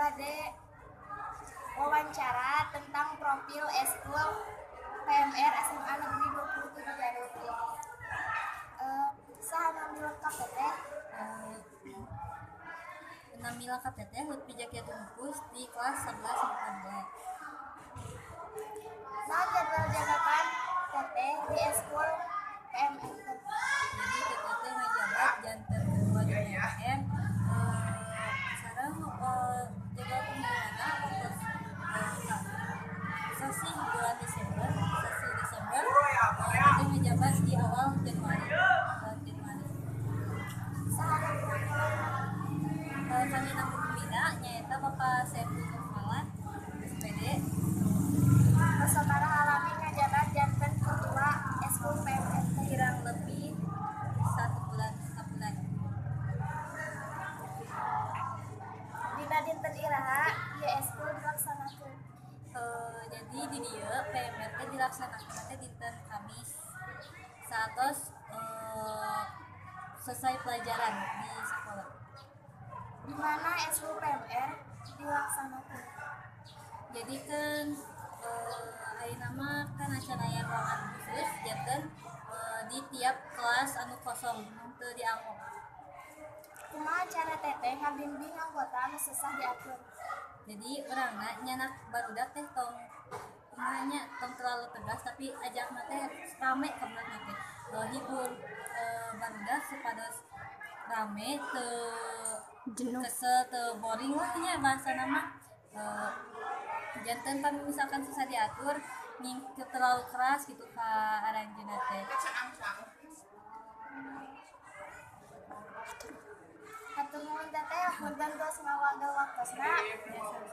Bade wawancara tentang profil eskul PMR SMA Negeri 27 Garut. Saha nami lengkap Teteh? Nami lengkap Teteh Lutfi Jakiatun Nufus di kelas 11 MIPA 2. Naon jadwal jabatan Teteh di eskul PMR teh? Jadi Teteh teh ngajabat janten ketua di PMR, sareng jadwal pemilihanna waktu sasih bulan Desember, sasih Desember, Teteh ngajabat di awal Januari, bulan Januari. Saha nami wakilna? Kami nami pembina nyaeta Bapak Saiful Nurmalah SPD. Sabaraha lami ngajabat janten ketua eskul PMR teh? Kurang lebih 1 bulan, sabulan. Dina dinten iraha ieu eskul dilaksanakeun? Jadi di dieu PMR teh dilaksanakeun teh dinten Kamis saatos selesai pelajaran di sekolah. Di mana eskul PMR dilaksanakeun? Jadi kan ayeuna mah kan acan aya ruangan khusus, janten di tiap kelas anu kosong teu dianggo. Kumaha cara Teteh ngabimbing anggota anu sesah diatur? Jadi urangna nyandak barudak teh tong kumaha nya, tong terlalu tegas, tapi ajakna teh rame ka barudak teh. Hibur barudak supados rame, teu jenuh, kesel, teu boring lah nya bahasana mah. Janten pami misalkan susah diatur ning terlalu keras gitu ka aranjeunna teh. Hatur nuhun Teteh, punten tos ngawagel waktosna. Biasa.